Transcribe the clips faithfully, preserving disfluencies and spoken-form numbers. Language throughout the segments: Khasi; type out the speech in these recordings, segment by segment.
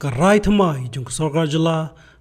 Ka rai thymmai jong ka sorkar jylla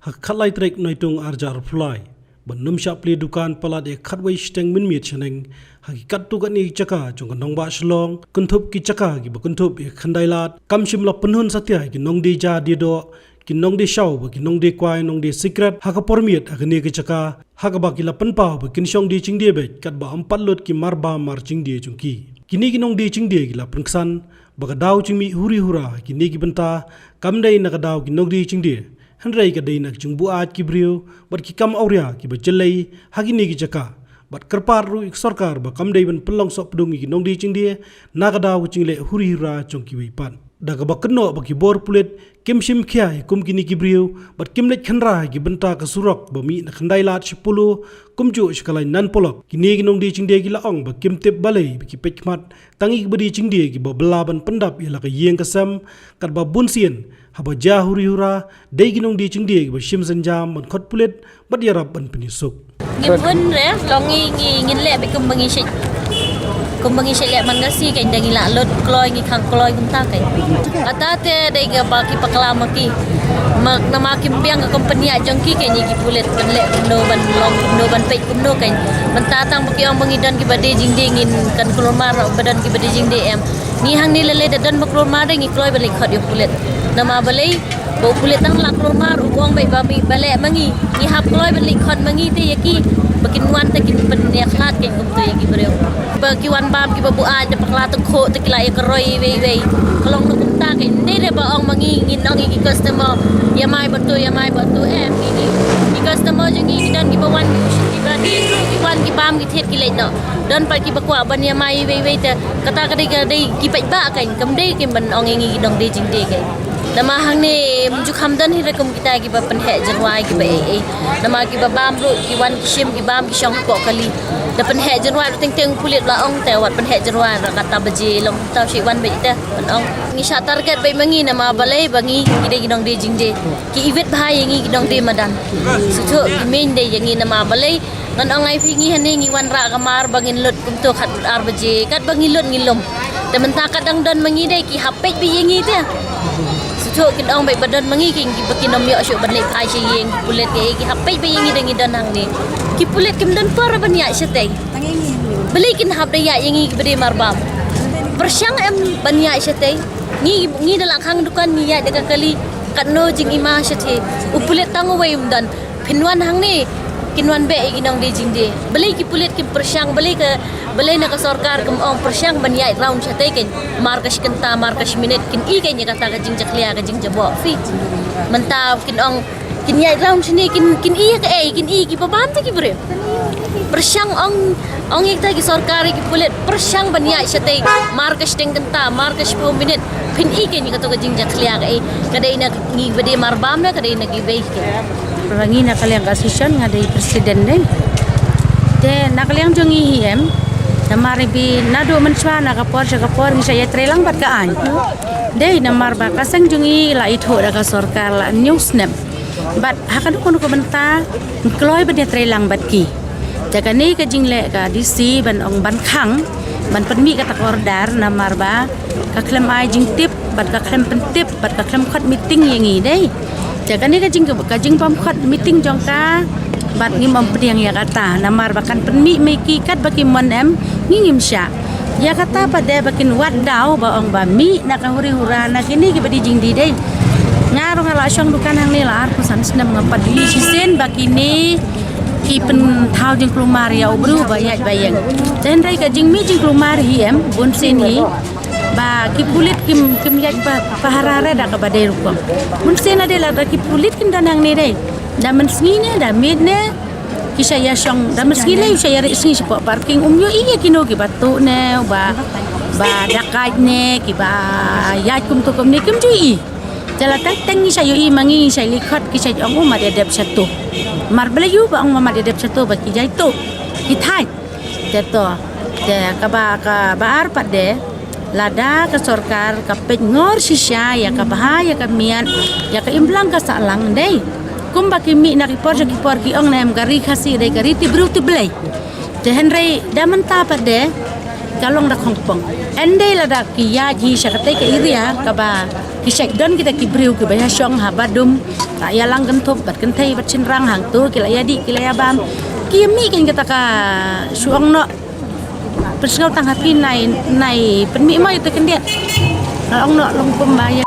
ha ka khatlai tarik Naitung arhajar arphew lai ban ym shah plie dukan palat ïa ka khatwei shiteng mynmiet shaneng ha ki katto katne ki jaka jong ka nongbah Shillong, kynthup ki jaka kiba kynthup ïa ka khyndai lad, kam shym la pynhun satia ïa ki nongdie ja die doh, ki nongdie shaw bad ki nongdie kwai nongdie sikret ha ka por miet ha kane ka jaka, ha kaba ki la pynpaw ba kin shong die jingdie beit katba ym pat lut ki marbam mar jingdie jong ki. Kine ki nongdie jingdie ki la pynksan ba ka daw jingmih huri hura ha kine ki bynta kam dei na ka daw ki nongdie jingdie, hynrei ka dei na ka jingbuaid ki briew bad ki kam awria kiba jyllei ha kine ki jaka. Bad kyrpad ruh ïa ka sorkar ba kam dei ban pynlong sohpdung ïa ki nongdie jingdie na ka daw ka jingleh huri hura jong kiwei pat. Da kaba kynnoh ba ki bor pulit kim shim khia ïa kum kine ki briew bad kim leit khynra ïa ki bynta ka surok ba mih na khyndai lad sha Polo kumjuh sha ka lain Nan Polok, kine ki nongdie jingdie ki la ong ba kim tip balei ba ki peit khmat tang ïa kiba die jingdie kiba bylla ban pyndap ïa la ka ïing ka sem, katba bun sien haba jia huri hura dei ki nongdie jingdie kiba shim sienjam ban khot pulit bad ïarap ban pynïasuk. Ngi bun re, long ngi, ngi, ngin leh beit kumba ngi shait, kumba ngi shait leh man ka sngi, kan da ngi lah lut kloi, ngi khang kloi kumta kan. Kata te dei kaba ki pakla ma ki. Ma, namar kim biang ka company jong ki kan, ïa ki pulit ban leh kumno, ban long kumno, ban peit kumno kan. Mynta tang ba ki ong ba ngi don kiba die jingdie, ngin kan kloi mar ba don kiba die jingdie em. Ngi hangne lei lei da don ba kloi mar de ngi kloi ban leit khot ïa u pulit. Namar balei? Ba u pulit tang la kloi mar, u ong beit ba mih ba leh ma ngi. Ngi hap kloi ban leit khot ma ngi te ïa ki. Ba kin wan te kin pynïakhlad kan kumta ïa ki briew. Ba ki wan bam kiba buaid da pakla te khoh te ki la ïa ka roi iwei iwei. Ka long na kumta kan. Dei re ba ong ma ngi, ngin ong ïa ki customer ïa mai bad to, ïa mai bad to, em, ngi, ngi. Ki customer jong ngi ki don kiba wan, kiba die, ki wan ki bam ki thied ki leit noh. Don pat kiba kwah ban ïa mai iwei iwei te. Kata ka dei, ka dei ki paidbah kan, kam dei kim ban ong ïa ngi ki nongdie jingdie kan. Namar hangne ym ju kham don hi re kum kita kiba pynheh jingrwai kiba ei ei. Namar kiba bam ruh ki wan ki shim, ki bam ki shong hapoh kali. Da pynheh jingrwai ruh teng teng u pulit la ong te wat pynheh jingrwai, ra kata baje long ta shi wan beit te ban ong. Ngi shah target beit ma ngi namar balei ba ngi ki dei ki nongdie jingdie. Ki iwit bha ïa ngi ki nongdie madan. Suthuh ki meiñ dei ïa ngi namar balei. Ngan ong ai phi ngi hangne ngi wanrah ka mar ba ngin lut kumto khat ar baje, katba ngi lut ngi lum. Te mynta kat dang don ma ngi dei ki hap peit beit ïa ngi te. Suthuh kin ong beit ba don ma ngi ki, kiba kin ym ïoh shuh ban leit phai sha ïing, ki pulit ki, ki hap peit beit ïa ngi da ngi don hangne. Ki pulit kim don por ban ïaid shatei. Balei kin hap da ïaid ïa ngi kiba dei marbam. Pyrshang em ban ïaid shatei. Ngi, ngi da la khang dukan ngi ïaid da ka kali. Katno jingima shatei. U pulit tang uwei um don. Phin wan hangne, kin wan beh ïa ki nongdie jingdie. Balei ki pulit kin pyrshang, balei ka, balei na ka sorkar kim ong pyrshang ban ïaid round shatei kan. Mar ka shi kynta, mar ka shi minit, kin i kan ïa kata ka jingjakhlia, ka jingjaboh. Phi. Mynta kin ong, kin ïaid round shane, kin, kin i ïa kaei, kin i kiba bam te ki briew. Pyrshang ong, ong ïa kita ki sorkar, ki pulit, pyrshang ban ïaid shatei, mar ka shiteng kynta, mar ka shiphew minit, phin i kan ïa kato ka jingjakhlia kaei, ka dei na ngi ba dei marbam ne, ka dei na kiwei. Ba ngi na ka liang ka association nga dei president dei. Te na ka liang jong ngi hi em, namar ba naduh mynshuwa na ka por sha ka por ngi shah ïatreilang bad ka aiñ. Dei namar ba ka seng jong ngi la ithuh da ka sorkar la hynñiew snem. Bad ha kano kano ka bynta ngi kloi ban ïatreilang bad ki. Te kane ka jingleh ka D C ban ong ban khang, ban pynmih kata ka order namar ba ka khlem ai jingtip, bad ka khlem pyntip, bad ka khlem khot meeting ïa ngi dei. Te kane ka jing, ka jingbym khot meeting jong ka, bad ngim ym pdiang ïa kata, namar ba kan pynmih ma ki katba ki mon em, ngi ngim shah. Ïa kata pat de ba kin wad daw ba ong ba mih na ka huri hura na kine kiba die jingdie dei. Nga ruh nga la shong dukan hangne la arphew san snem, ngam pat ïohi shisien ba kine ki pynthaw jingkulmar ïa u briew ba ïaid ba ïeng. Te hynrei ka jingmih jingkulmar hi em, bun sien hi. Ba ki pulit kim, kim ïaid ba pahara re da kaba dei rukom. Bun sien lada, lada ki pulit kin don hangne dei. Da mynsngi ne, da miet ne, ki shah ïashong, da mynsngi lei u shah ïarieh sngi shapoh parking, um ju i ïa kino kiba tuh ne, ba, ba dakaid ne, kiba ïaid kumto kumne, kim ju i. Te la teng teng ngi shah ïohi ma ngi, ngi shah leit khot, ki shah ong u mat ïa dep shato. Mar balei u ba ong ma mat ïa dep shato ba ki jai tuh, ki thait. Te to, te kaba, kaba ar pat de, lada ka sorkar ka peit ngor shisha ïa ka bha ïa ka miat, ïa ka imlang ka sahlang dei. Kumba ki mih na ki por sha ki por ki ong ne em ka ri Khasi dei ka ri tip briew tip Blei. Te hynrei da mynta pat de, Ka long da khongpong. Ynda lada ki ïaid hi sha katei ka area kaba ki shait don kita ki briew kiba ïa shong ha Badum, la ïalang kynthup bad kynthei bad shynrang, hangto ki la ïadih, ki la ïabam. Ki mih kein kata ka shu ong noh. Pynsngew tang ha phi, nai, nai pynmih mo ïa uta u khyndiat. Nga ong noh long kumba ïa.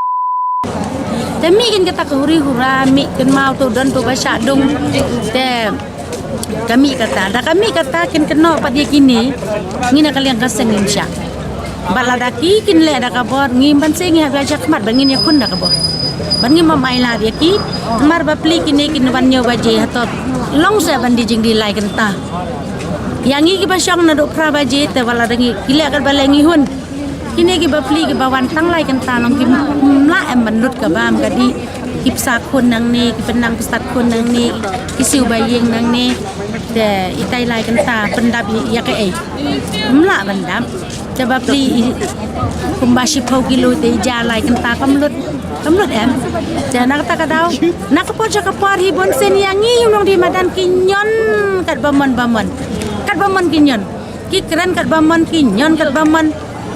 Te mih kein kata ka huri hura, mih kynmaw to don to ba shah dung. Te ka mih kata, da ka mih kata kin kynnoh pat ïa kine, ngi na ka liang ka seng ngim shah. Bad lada ki kin leh da ka bor, ngim ban seng, ngi hap ïa shah khmat bad ngin ïakhun da ka bor. Bad ngim ai lad ïa ki, namar ba plie kine kin wan hynñiew baje hato long seh ban die jingdie lai kynta. Ïa ngi kiba shong naduh phra baje te wat lada ngi, ki leh katba leh ngi hun. Kine kiba plie kiba wan tang lai kynta long kim lah em ban lut ka bam ka dih. Ki pynsa khun nangne, ki pynnang pynsa khun nangne, ki siew ba ïeng nangne. Te itai lai kynta pyndap ïa kaei? Kim lah ban dap. Te ba plie i kumba shiphew kilo te i ja lai kynta kam lut. Kam lut em. Te na kata ka daw, na ka por sha ka por hi bun sien ïa ngi hi nongdie madan ki ñion katba mon ba mon. Katba mon ki ñion. Ki kren katba mon, ki ñion katba mon.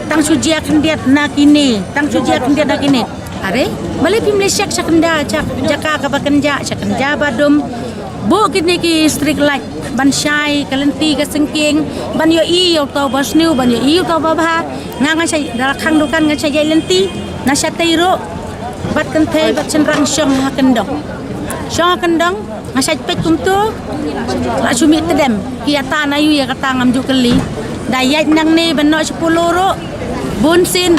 Tang shu jia khyndiat na kine, tang shu jia khyndiat na kine. Are, balei phim leh check sha kynja, sha jaka kaba kynja, sha kynja Badum. Buh kine ki street light ban shai ka lynti ka syngkien, ban ïohi ïa uto ba sniew, ban ïohi ïa uto ba bha. Nga, nga shait da la khang dukan, nga shait ïaid lynti na shatei ruh. Bad kynthei bad shynrang shong ha kyndong. Shong ha kyndong. Nga shait peit kumto, la shu mih tdem. Ki ïa tan aïu ïa kata ngam ju kylli. Da ïaid nangne ban noh shiphew kilo ruh. Bun sien.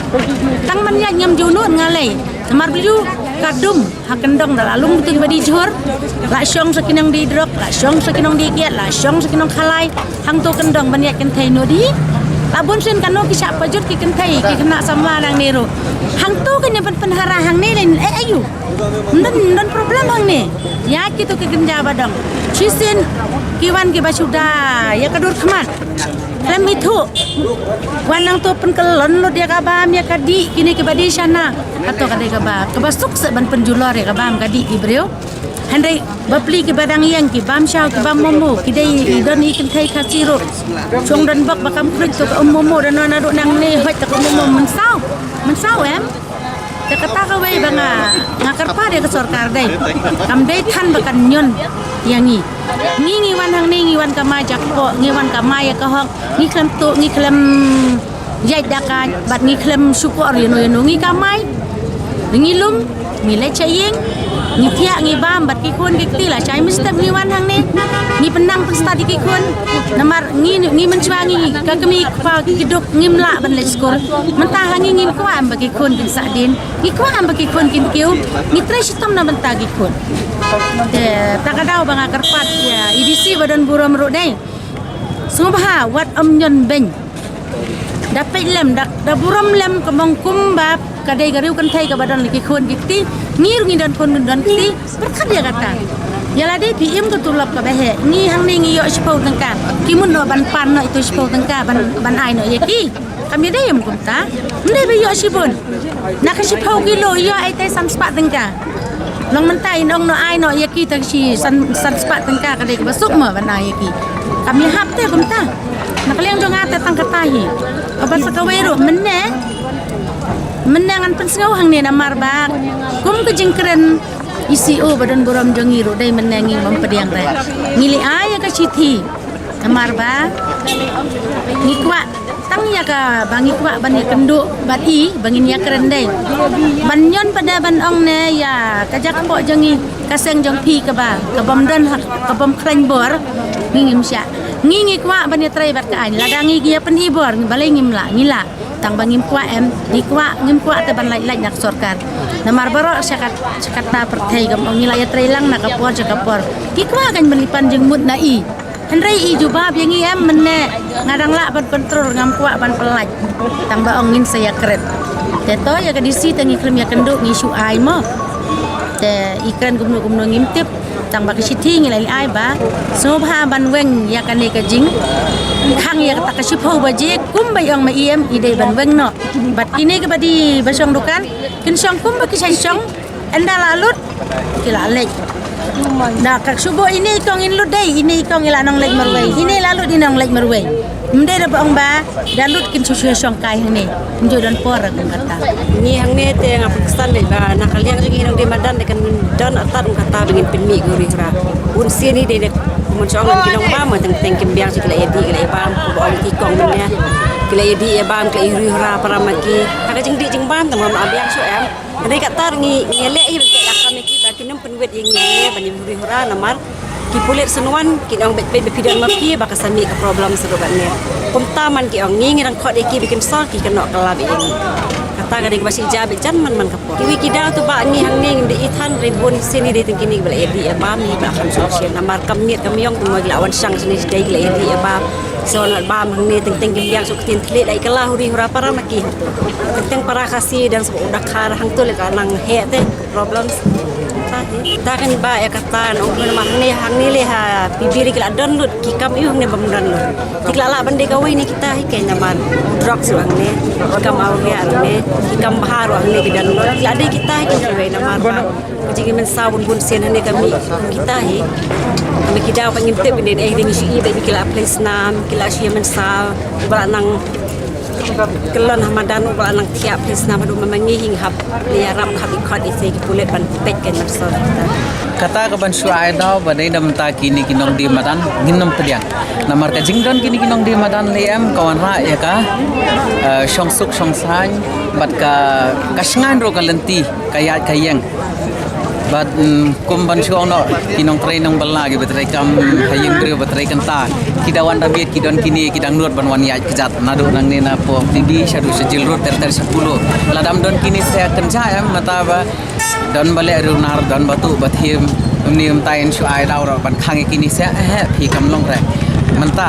Tang ban ïaid ngam ju nud nga lei. Namar balei? Ka dum ha kyndong da la lum bteng ba die jhur. La shong sha ki nongdie drok, la shong sha ki nongdie kiad, la shong sha ki nongkhalai. Hangto kyndong ban ïaid kynthei nud hi. La bun sien kano ki shah pajut ki kynthei, ki khynnah samla nangne ruh. Hangto kane ban pynhara hangne lei, eh, aïu. Ym don, ym don problem hangne. Ïa kito ki kynja ba dong. Shisien ki wan kiba shu da ïa ka dur khmat. Khlem ithuh. Wan nangto pynkyllon lut ïa ka bam ïa ka dih, kine kiba die shana. Kato ka dei kaba, kaba suk seh ban pynjulor ïa ka bam ka dih ki briew. Hynrei ba plie kiba dang ïeng, ki bam shaw, ki bam momo, ki dei i don i kynthei Khasi ruh. Shong don bok ba kam khruit to ka um momo, don naduh nangne hoit to ka um momo, mynsaw. Mynsaw em. Te kata kawei ba nga, nga kyrpad ïa ka sorkar dei. Kam dei than ba kan ñion ïa ngi. Ngi, ngi wan hangne, ngi wan kamai jakpoh, ngi wan kamai ïa ka hok, ngi khlem tuh, ngi khlem ïaid da ka, bad ngi khlem shukor ïa no ïa no, ngi kamai. Ngi lum, ngi leit sha ïing, ngi thiah, ngi bam bad ki khun ki kti, la shai mynstep ngi wan hangne. Ngi pynnang pynstad ïa ki khun. Namar ngi, ngi mynshuwa ngi ka kmie kpa ki duk ngim lah ban leit skul. Mynta ha ngi ngin kwah em ba ki khun kin sah dien. Ngi kwah em ba ki khun kin kiew. Ngi trei shitom na bynta ki khun. Te ta ka daw ba nga kyrpad ïa i DC ba don burom ruh dei. Sngewbha wat ym ñion beiñ. Da peit lem, da, da burom lem ka mong kumba ka dei ka riew kynthei kaba don la ki khun ki kti. Ngi ruh ngi don khun don kti. Pyrkhat ïa kata. Ïa lade phi im ka tulop kaba heh. Ngi hangne ngi ïoh shiphew tyngka. Ki mut noh ban pan noh ito shiphew tyngka ban, ban ai noh ïa ki. Kam ïadei em kumta. Ym dei ba ïoh shibun. Na ka shiphew kilo ïoh ai te san spah tyngka. Long mynta in ong noh ai noh ïa ki ta shi san, san spah tyngka ka dei kaba suk mo ban ai ïa ki. Kam ïahap te kumta. Na ka liang jong nga te tang kata hi. Kaba sa kawei ruh mynne. Mynne ngan pynsngew hangne namar ba kum ka jingkren i C O ba don burom jong ngi ruh dei mynne ngi bym pdiang re. Ngi leh ai ïa ka shithi. Namar ba ngi kwah tang ïa kaba ngi kwah ban ïakynduh bad i ba ngin ïakren dei. Ban ñion pat de ban ong ne ïa ka jakpoh jong ngi, ka seng jong phi kaba, ka bym don ha, ka bym khlaiñ bor. Ngi ngim shah. Ngi ngi kwah ban ïatrei bad ka aiñ. Lada ngi ngi ïa pyni bor, ngi balei ngim lah, ngi lah. Tang ba ngim kwah em, ngi kwah, ngim kwah te ban lait lait na ka sorkar. Namar baroh sha kat, sha kata pyrthei kam ong ngi la ïatrei lang na ka por sha ka por. Ngi kwah kan ban leit pan jingmut na i. Hynrei i jubab ïa ngi em mynne nga dang lah ban kontrol ngam kwah ban pyllait. Tang ba ong ngin sa ïakren. Te to ïa ka DC te ngi khlem ïakynduh ngi shu ai mo. Te i kren kumno kumno ngim tip. Tang ba ka shithi ngi la leh ai ba sngewbha ban weng ïa kane ka jingkhang ïa kata ka shiphew baje kumba i ong ma i em i dei ban weng noh. Bad kine kiba die ba shong dukan kin shong kumba ki shait shong. Ynda la lut ki la leit. Da ka shubo ine i kong in lut dei, ine i kong i la nang leit marwei. Ine la lut ine nang leit marwei. Ym dei da ba ong ba da lut kin shu shu shong kai hangne. Ym ju don por kum kata. Ngi hangne te nga pyrkhat lei ba na ka liang jong ngi nongdie madan de kan don atat kum kata ba ngin pynmih ïa u riewhura. Bun sien hi dei de kumno shong ngan ki nongbam teng teng kim biang shuh ki la ïa dih ki la ïa bam, ba ong ki kong mynne ki la ïa dih ïa bam ki la ïa riewhura para ma ki. Ha ka jingdih jingbam tang ba ma biang shuh em. Hynrei kata ngi ngi leh hi ba ki la kam ïa ki ba kin ym pynwit ïa ngi hangne ban ïa riewhura namar ki pulit san wan ki ong beit beit ba phi don ma phi ba ka sa mih ka problem sa ruh katne. Kumta man ki ong ngi ngi dang khot ïa ki ba kin sor ki kynnoh kylla beit ïa ngi. Kata ka dei kaba shi ja beit jan man man ka por. Kiwei ki daw tu ba ngi hangne ngim dei i than ri bun sien hi dei tang kine kiba la ïa dih ïa bam hi ba kham sngewsih namar kam miet kam ïong tu mo ki la wan shang shane shi dei ki la ïa dih ïa bam. So na bam hangne teng teng kim biang suk ktien thli la i kylla huri hura para ma ki. Teng teng para Khasi dang suk u Dkhar hangtu le ka nang heh te. Problems. Ta hi. Ta kan ba ïa kata nong pun ma hangne hangne le ha P B le ki la don lut ki kam ïa hangne bym don lut. Ki la lah ban dei kawei ne kita hi keiñ namar drugs ruh hangne. Ki kam awria ruh hangne. Ki kam bha ruh hangne ki don lut. Ki la dei kita hi keiñ kawei namar ba ka jingim mynsaw bun bun sien hangne ka mih kum kita hi. Kane ki daw ka ngim tip ne eh dei ngi shu i ba ki la pynlong snam ki la shu ïa mynsaw. Ba la nang kyllon ha madan u ba nang thiah phi snam haduh ma ma ngi hi ngi hap ïarap hap i khot i se ki pulit ban peit ka nang sor. Kata ka ban shu ai daw ba dei da mynta kine ki nongdie madan ngin ym pdiang. Namar ka jingdon kine ki nongdie madan lei em ka wanrah ïa ka, eh, shong suk shong saiñ bad ka, ka shngaiñ ruh ka lynti ka ïaid ka ïeng. Bad, mm, kum ban shu ong noh ki nongtrei nongbylla kiba trei kam ha ïing briew ba trei kynta. Ki da wan da miet ki don kine ki dang nud ban wan ïaid kjat naduh nangne na pok T B shaduh sha Jail Road ter ter sha Polo. Lada ym don kine sa kynja em mynta ba don ba leh runar don ba tuh ba thiem. Ym ni ym ta in shu ai daw ruh ban khang ïa kine sa eh phi kam long re. Mynta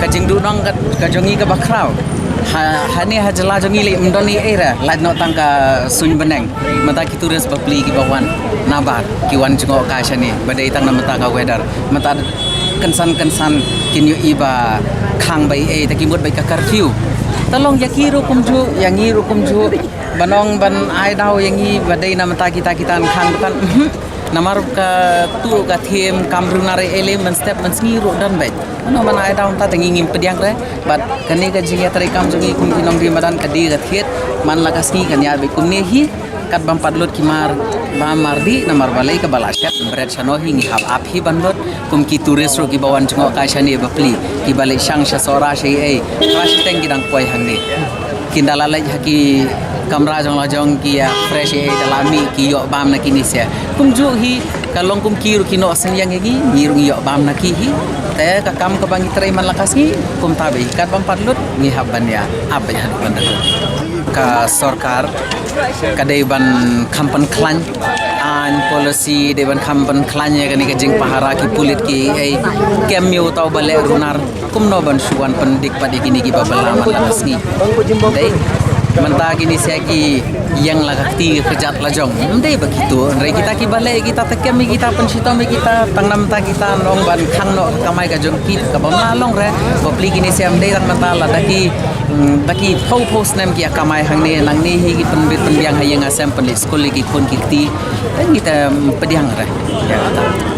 ka jingduh nong ka, ka jong ngi kaba khraw. Ha, hane ha jylla jong ngi lei ym don ei ei re lait noh tang ka suiñ bneng. Mynta ki tourist bapli kiba wan nabar ki wan jngoh kai shane ba dei tang na mynta ka weather. Mynta kynsan kynsan kin ïohi ba khang ba ei ei ta ki mut ba ka curfew. Ta long ïa ki ruh kumjuh ïa ngi ruh kumjuh. Ban ong ban ai daw ïa ngi ba dei na mynta kita kita khang dukan. Mhm. Namar ka tuh ka thiem kam runar ei ei lei mynstep mynsngi ruh don beit. Mano ban ai daw mynta te ngi ngim pdiang re. Bad kane ka jingïatreikam jong ngi kum ki nongdie madan ka dei ka thied man la ka sngi kan ïa beit kumne hi. Kat bam pat lut ki mar ba mar dih namar balei kaba la shet bret shano hi ngi hap ap hi ban lut kum ki tourist ruh kiba wan jngoh kai shane bapli kiba leit shang sha Sohra sha ei ei. Kala shiteng ki dang poi hangne. Kin da la leit ha ki kamra jong la jong ki ïa fresh ei ei da la mih ki ïoh bam na kine se. Kumjuh hi ka long kum ki ruh ki noh sngewsih ïa ngi, ngi ruh ngi ïoh bam na ki hi. Te ka kam kaba ngi trei man la ka sngi kumta beit kat bam pat lut ngi hap ban ïa ap beit haduh ban da lut. Ka sorkar ka dei ban kham pynkhlaiñ aiñ policy dei ban kham pynkhlaiñ ïa kane ka jingpahara ki pulit ki ei kem ïa uta uba leh runar. Kumno ban shu wan pyndik pat ïa kine kiba bylla man la ka sngi. Dei mynta kine se ki ïeng la ka kti ka kjat la jong. Ym dei ba kito hynrei kita kiba leh kita te kem ïa kita pynshitom ïa kita tang na mynta kita nong ban khang noh ka kamai ka jong ki kaba ma long re. Bapli kine se ym dei tang mynta la da ki, mm, da ki phew phew snem ki ïa kamai hangne nangne hi ki pynbit pynbiang ha ïing ha sem pynleit skul ïa ki khun ki kti. Te ngi te, mm, pdiang re. Ïa kata.